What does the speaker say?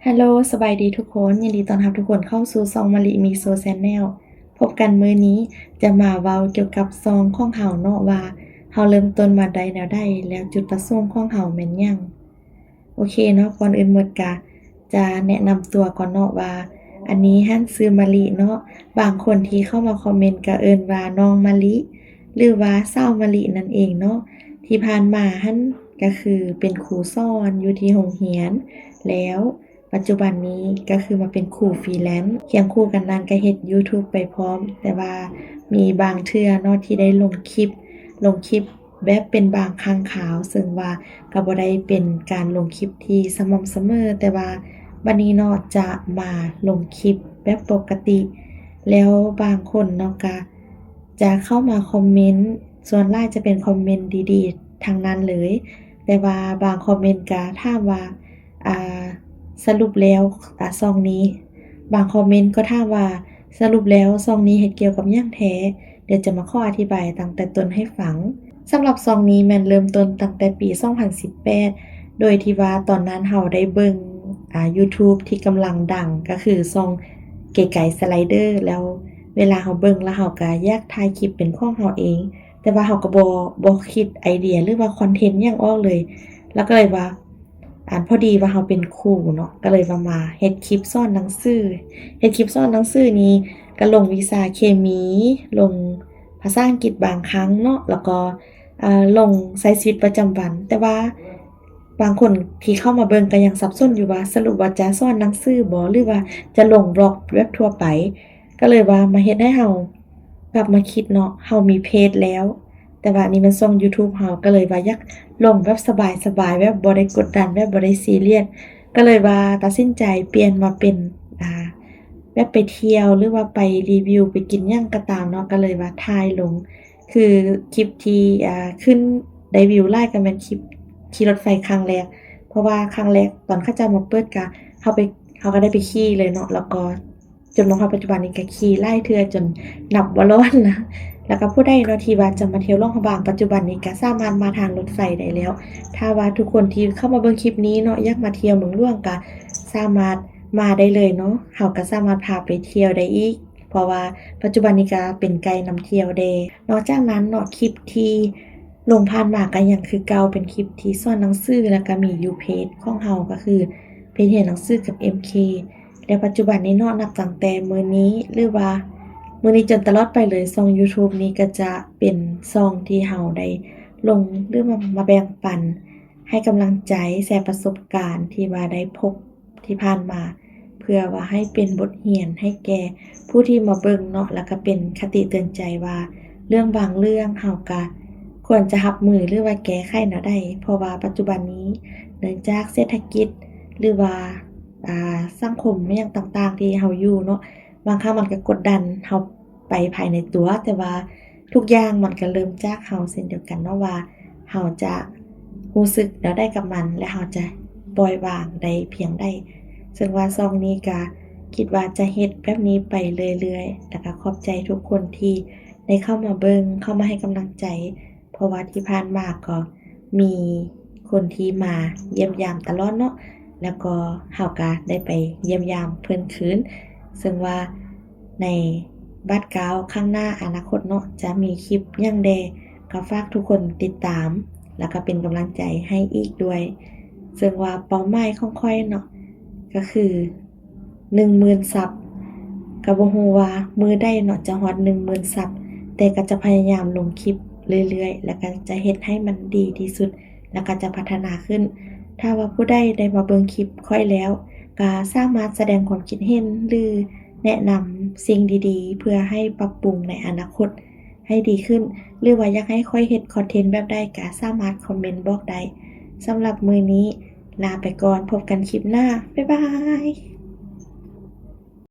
ຮາໂລ ສະບາຍດີທຸກຄົນ, ຍິນດີຕ້ອນຮັບທຸກຄົນເຂົ້າສູ່ຊ່ອງມະລິມີໂຊແຊນແນວ. ພົບກັນມື້ນີ້ຈະມາເວົ້າກ່ຽວກັບຊ່ອງຂອງເຮົາເນາະ ວ່າເຮົາເລີ່ມຕົ້ນມາໄດ້ແນວໃດ ແລ້ວຈຸດປະສົງຂອງເຮົາແມ່ນຫຍັງ. ໂອເຄເນາະ, ກ່ອນອື່ນໝົດກະຈະແນະນຳຕົວກ່ອນເນາະ ວ່າອັນນີ້ຫັ້ນຊື່ມະລິເນາະ. ບາງຄົນທີ່ເຂົ້າມາຄອມເມັນກະເອີ້ນວ່ານ້ອງມະລິ ຫຼືວ່າສາວມະລິນັ້ນເອງເນາະ. ທີ່ຜ່ານມາຫັ້ນກະຄືເປັນຄູສອນຢູ່ທີ່ໂຮງຮຽນ ແລ້ວ ປັດຈຸບັນນີ້ກະຄືມາເປັນຄູຟຣີແລນ ຄຽງຄູ່ກັນນັ້ນກະເຮັດຢູທູບໄປພ້ອມ, ແຕ່ວ່າມີບາງເທື່ອເນາະທີ່ໄດ້ລົງຄລິບ ລົງຄລິບແບບເປັນບາງຄັ້ງຄາວ, ເຊິ່ງວ່າກະບໍ່ໄດ້ເປັນການລົງຄລິບທີ່ສະໝ່ຳສະເໝີ, ແຕ່ວ່າບັດນີ້ເນາະຈະມາລົງຄລິບແບບປົກກະຕິ. ແລ້ວບາງຄົນເນາະກະຈະເຂົ້າມາຄອມເມັນ, ສ່ວນຫຼາຍຈະເປັນຄອມເມັນດີໆທັງນັ້ນເລີຍ, ແຕ່ວ່າບາງຄອມເມັນກະຖາມວ່າ ອ່າ ສະຫຼຸບແລ້ວ ອ່າ ຊ່ອງນີ້ ບາງຄອມເມັນກໍຖາມວ່າ ສະຫຼຸບແລ້ວຊ່ອງນີ້ເຮັດກ່ຽວກັບຫຍັງແທ້? ດຽວຈະມາຂໍອະທິບາຍຕັ້ງແຕ່ຕົ້ນໃຫ້ຟັງ. ສຳລັບຊ່ອງນີ້ແມ່ນເລີ່ມຕົ້ນຕັ້ງແຕ່ປີສອງພັນສິບແປດ ໂດຍທີ່ວ່າຕອນນັ້ນເຮົາໄດ້ເບິ່ງ ອ່າ ຢູທູບທີ່ກຳລັງດັງ ກໍຄືຊ່ອງເກໄກສະໄລເດີ ແລ້ວເວລາເຮົາເບິ່ງແລ້ວເຮົາກໍຢາກຖ່າຍຄລິບເປັນຂອງເຮົາເອງ, ແຕ່ວ່າເຮົາກໍບໍ່ ບໍ່ຄິດໄອເດຍ ຫຼືວ່າຄອນເທັນຫຍັງອອກເລີຍ, ແລ້ວກໍເລີຍວ່າ ອັນ ພໍດີວ່າເຮົາເປັນຄູເນາະ ກໍເລີຍວ່າມາເຮັດຄລິບສອນໜັງສື. ເຮັດຄລິບສອນໜັງສືນີ້ກໍລົງວິຊາເຄມີ, ລົງພາສາອັງກິດບາງຄັ້ງເນາະ, ແລ້ວກໍ ເອີ ລົງໃຊ້ຊີວິດປະຈຳວັນ. ແຕ່ວ່າບາງຄົນທີ່ເຂົ້າມາເບິ່ງກໍຍັງສັບສົນຢູ່ວ່າ ສະຫຼຸບວ່າຈະສອນໜັງສືບໍ ຫຼືວ່າຈະລົງບລັອກແບບທົ່ວໄປ? ກໍເລີຍວ່າມາເຮັດໃຫ້ເຮົາກັບມາຄິດເນາະ, ເຮົາມີເພຈແລ້ວ ແຕ່ວ່າອັນນີ້ແມ່ນຊ່ອງຢູທູບເຮົາ, ກໍເລີຍວ່າຢາກລົງແບບສະບາຍໆ ແບບບໍ່ໄດ້ກົດດັນ ແບບບໍ່ໄດ້ຊີຣຽດ, ກໍເລີຍວ່າຕັດສິນໃຈປ່ຽນມາເປັນ ອ່າ ແບບໄປທ່ຽວ ຫຼືວ່າໄປຣີວິວ ໄປກິນຫຍັງກໍຕາມເນາະ, ກໍເລີຍວ່າຖ່າຍລົງ. ຄືຄລິບທີ່ ອ່າ ຂຶ້ນໄດ້ວິວຫຼາຍກໍແມ່ນຄລິບຂີ່ລົດໄຟຄັ້ງແລກ, ເພາະວ່າຄັ້ງແລກຕອນເຂົາເຈົ້າມາເປີດກະ ເຮົາໄປ ເຮົາກໍໄດ້ໄປຂີ່ເລີຍເນາະ, ແລ້ວກໍ ຈົນມາຮອດປັດຈຸບັນນີ້ກໍຂີ່ຫຼາຍເທື່ອຈົນນັບບໍ່ລອດນະ. ແລ້ວກໍຜູ້ໃດເນາະທີ່ວ່າຈະມາທ່ຽວຫຼວງພະບາງ ປັດຈຸບັນນີ້ກໍສາມາດມາທາງລົດໄຟໄດ້ແລ້ວ. ຖ້າວ່າທຸກຄົນທີ່ເຂົ້າມາເບິ່ງຄລິບນີ້ເນາະ ຢາກມາທ່ຽວເມືອງຫຼວງ ກໍສາມາດມາໄດ້ເລີຍເນາະ, ເຮົາກໍສາມາດພາໄປທ່ຽວໄດ້ອີກ ເພາະວ່າປັດຈຸບັນນີ້ກໍເປັນໄກນຳທ່ຽວແດ່. ນອກຈາກນັ້ນເນາະ ຄລິບທີ່ລົງຜ່ານມາກໍຍັງຄືເກົ່າ ເປັນຄລິບທີ່ສອນໜັງສື ແລ້ວກໍມີຢູ່ເພຈຂອງເຮົາ ກໍຄືເພຈຮຽນໜັງສືກັບເອັມເຄ. ແລະ ປັດຈຸບັນນີ້ເນາະ ນັບຕັ້ງແຕ່ມື້ນີ້ ຫຼືວ່າມື້ນີ້ຈົນຕະຫຼອດໄປເລີຍ, ຊ່ອງຢູທູບນີ້ກໍຈະເປັນຊ່ອງທີ່ເຮົາໄດ້ລົງ ຫຼືວ່າມາແບ່ງປັນ ໃຫ້ກຳລັງໃຈ ແຊປະສົບການທີ່ວ່າໄດ້ພົບທີ່ຜ່ານມາ ເພື່ອວ່າໃຫ້ເປັນບົດຮຽນໃຫ້ແກ່ຜູ້ທີ່ມາເບິ່ງເນາະ, ແລ້ວກໍເປັນຄະຕິເຕືອນໃຈວ່າ ເລື່ອງບາງເລື່ອງເຮົາກໍຄວນຈະຮັບມື ຫຼືວ່າແກ້ໄຂແນວໃດ, ເພາະວ່າປັດຈຸບັນນີ້ເນື່ອງຈາກເສດຖະກິດ ຫຼືວ່າ ອ່າ ສັງຄົມຫຍັງຕ່າງໆທີ່ເຮົາຢູ່ເນາະ, ບາງຄັ້ງມັນກໍກົດດັນເຮົາໄປພາຍໃນຕົວ, ແຕ່ວ່າທຸກຢ່າງມັນກໍເລີ່ມຈາກເຮົາເຊັ່ນດຽວກັນເນາະ ວ່າເຮົາຈະຮູ້ສຶກແນວໃດກັບມັນ ແລະ ເຮົາຈະປ່ອຍວາງໄດ້ພຽງໃດ. ເຊິ່ງວ່າຊ່ອງນີ້ກໍຄິດວ່າຈະເຮັດແບບນີ້ໄປເລື້ອຍໆ, ແລ້ວກໍຂອບໃຈທຸກຄົນທີ່ໄດ້ເຂົ້າມາເບິ່ງ ເຂົ້າມາໃຫ້ກຳລັງໃຈ ເພາະວ່າທີ່ຜ່ານມາກໍມີຄົນທີ່ມາຢ້ຽມຢາມຕະຫຼອດເນາະ, ແລ້ວກໍເຮົາກໍໄດ້ໄປຢ້ຽມຢາມເພິ່ນຄືນ. ເຊິ່ງວ່າໃນບາດກ້າວຂ້າງໜ້າອະນາຄົດເນາະ ຈະມີຄລິບຫຍັງແດ່ ກໍຝາກທຸກຄົນຕິດຕາມ ແລ້ວກໍເປັນກຳລັງໃຈໃຫ້ອີກດ້ວຍ. ເຊິ່ງວ່າເປົ້າໝາຍຂອງຂ້ອຍເນາະ ກໍຄື ໜຶ່ງໝື່ນຊັບ, ກໍບໍ່ຮູ້ວ່າມື້ໃດເນາະຈະຮອດໜຶ່ງໝື່ນຊັບ, ແຕ່ກໍຈະພະຍາຍາມລົງຄລິບເລື້ອຍໆ ແລ້ວກໍຈະເຮັດໃຫ້ມັນດີທີ່ສຸດ ແລ້ວກໍຈະພັດທະນາຂຶ້ນ. ຖ້າວ່າຜູ້ໃດໄດ້ມາເບິ່ງຄລິບຂ້ອຍແລ້ວ ກໍສາມາດສະແດງຄວາມຄິດເຫັນ ຫຼື ແນະນຳສິ່ງດີໆ ເພື່ອໃຫ້ປັບປຸງໃນອະນາຄົດໃຫ້ດີຂຶ້ນ ຫຼືວ່າຢາກໃຫ້ຂ້ອຍເຮັດຄອນເທັນແບບໃດ ກໍສາມາດຄອມເມັນບອກໄດ້. ສຳລັບມື້ນີ້ລາໄປກ່ອນ, ພົບກັນຄລິບໜ້າ. ບາຍບາຍ.